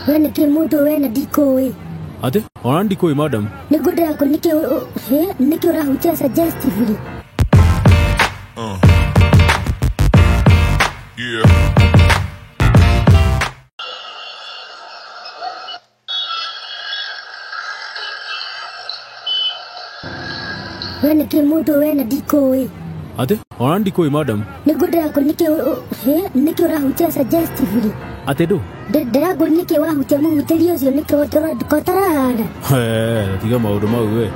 We nĩkĩ mũndũ we na ndikũĩ? Atĩ ona ndikũĩ madam. Nĩguo ndĩrakũ nĩkĩ nĩkĩ ũrahutia suggestively? Yeah. We nĩkĩ mũndũ we na ndikũĩ? Atĩ ona ndikũĩ madam. Nĩguo ndĩrakũ nĩkĩ nĩkĩ ũrahutia suggestively? Atĩ ndũ? Ndĩrakũ nĩkĩ wahutia mũhutĩri ũcio nĩkĩ kotarahana? He, tiga maũndũ mau we.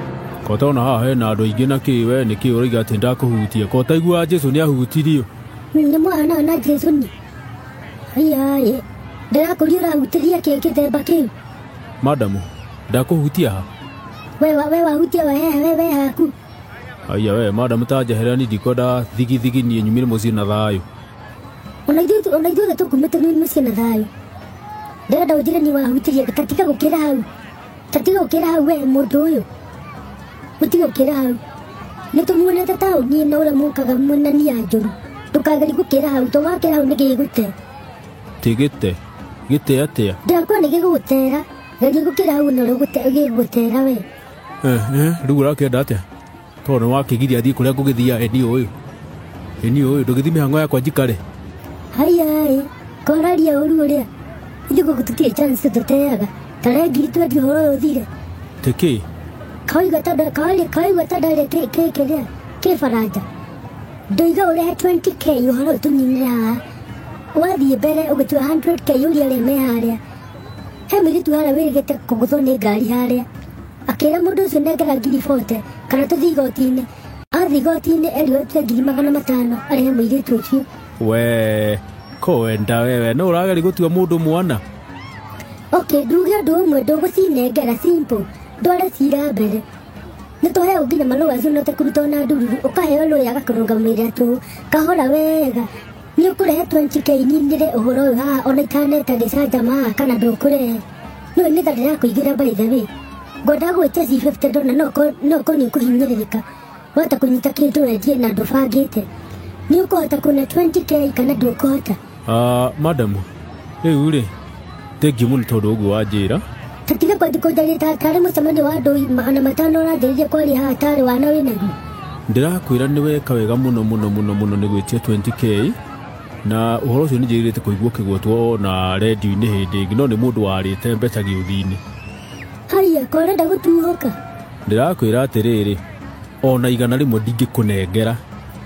Kota ona haha hena andũ aingĩ na kĩ we nĩkĩ ũroiga atĩ ndakũhutia. Kota iguaga Jesũ nĩahutirio. Nĩ mwana na Jesũ ni. Haiya, ndĩrakũria ũrahutĩria kĩ kĩthemba kĩu? Madam, ndakũhutia ha? We wahutia we we haku. Haiya we madam ta njeherera ni ndikwenda thigithigi niĩ nyumire mũciĩ na thayũ. Ona ithuothe tũkumĩte mũciĩ na thayũ. Ndĩrenda ũnjĩre nĩ wahutirie tatiga gũkĩra hau. Tatiga gũkĩra hau we mũndũ ũyũ. Ũtige gũkĩra hau. Nĩ tũmuonete taũni na ũrĩa mũkaga mwĩna nia njũru. Ndũkagerie gũkĩra hau to wakĩra hau nĩ gĩgũte. Ti gĩte? Gĩte atĩa? Ndĩrakũra nĩ gĩgũgũtera. Geria gũkĩra hau na gĩgũgũtera we. Rĩu ũrakĩenda atĩa? Tondũ nĩ wakĩgiria thiĩ kũrĩa ngũgĩthiaga ĩni ũyũ. Ĩni ũyũ ndũgĩthiĩ mĩhang'o yakwa njikare. Haiya ĩ, koraria ũru ũrĩa. Ithuĩ gũkũ tũtirĩ chance tũteaga. Ta rengiri twendi ũhoro ũyũ ũthire. Tĩ kĩ? Kawaigua ta ndarĩ kĩrĩa kĩbaranja. Ndoiga ũrehe 20k ũhoro ũyũ tũninĩre haha. Wathiĩ mbere ũgĩtua 100k ũria arĩa me harĩa. He mũirĩtu harĩa wĩrĩgĩte kũgũthwo nĩ ngari harĩa. Akĩra mũndũ ũcio nengera ngiri 40 kana tũthiĩ igoti-inĩ. Athiĩ igoti-inĩ erirwo atue ngiri 500 arĩhe mũirĩtu ũcio. We, kwenda wewe no ũrageria gũtua mũndũ mwana. Okay, nduge ũndũ ũmwe ndũgũcinengera simple. Ndware cira mbere. Nĩ tũheo nginya marũa acio no te kũruta ona ndururu ũkaheo lawyer agakũrũgamĩrĩra tũhũ kahora wega. Nĩ ũkũrehe 20k ninĩre ũhoro ũyũ haha ona itaneta gĩcanjama haha kana ndũkũrehe. Nĩũĩ nĩ tha ndĩrakũigĩra by the way. Ngwendaga gwĩtia C50 ndona no korwo nĩ ũkũhinyĩrĩrĩka. Wahota kũnyita kĩndũ wendie na ndũbangĩte. Nĩ ũkũhota kũne 20k kana ndũkũhota? Madam, rĩu rĩ, thengiũ mũno tondũ ũguo wanjĩra. Tatiga kwanjaria tarĩ mũcemanio wa andũ 500 ũranjĩrĩria kwaria haha tarĩ wana wĩnaguo. Ndĩrakwĩra nĩ weka wega mũno mũno mũno mũno nĩ gwĩtia 20k na ũhoro ũcio nĩ njĩrĩgĩrĩte kũigua ũkĩgwetwo na redio-inĩ hĩndĩ ĩngĩ no nĩ mũndũ warĩte mbeca gĩũthi-inĩ. Haiya, ko ũrenda gũtuhũka? Ndĩrakwĩra atĩrĩrĩ, ona 100 ndingĩkũnengera.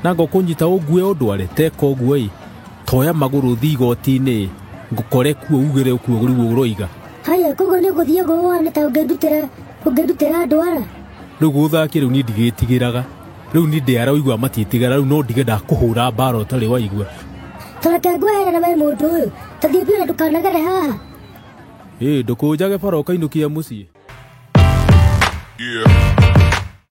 Na ngũkũnyita ũngue ũndware teka ũguo ĩ. Toya magũrũ ũthiĩ igoti-inĩ ngũkore kuo ugĩre kuo rĩu ũroiga. Haiya, koguo nĩ ũgũthiĩ ũguo ũhane ta ũngĩndutĩra ndwara? Rĩu gũthakia rĩu niĩ ndigĩtigĩraga. Rĩu niĩ ndĩ arĩa ũiguaga matiĩtigĩra rĩu no ndige ndakũhũra mbara ũtarĩ waigua. Ta reke ngweherere we mũndũ ũyũ. Ta thiĩ biũ na ndũkanagere haha. Ĩ, ndũkũnjage bara ũkainũkia mũciĩ. Yeah.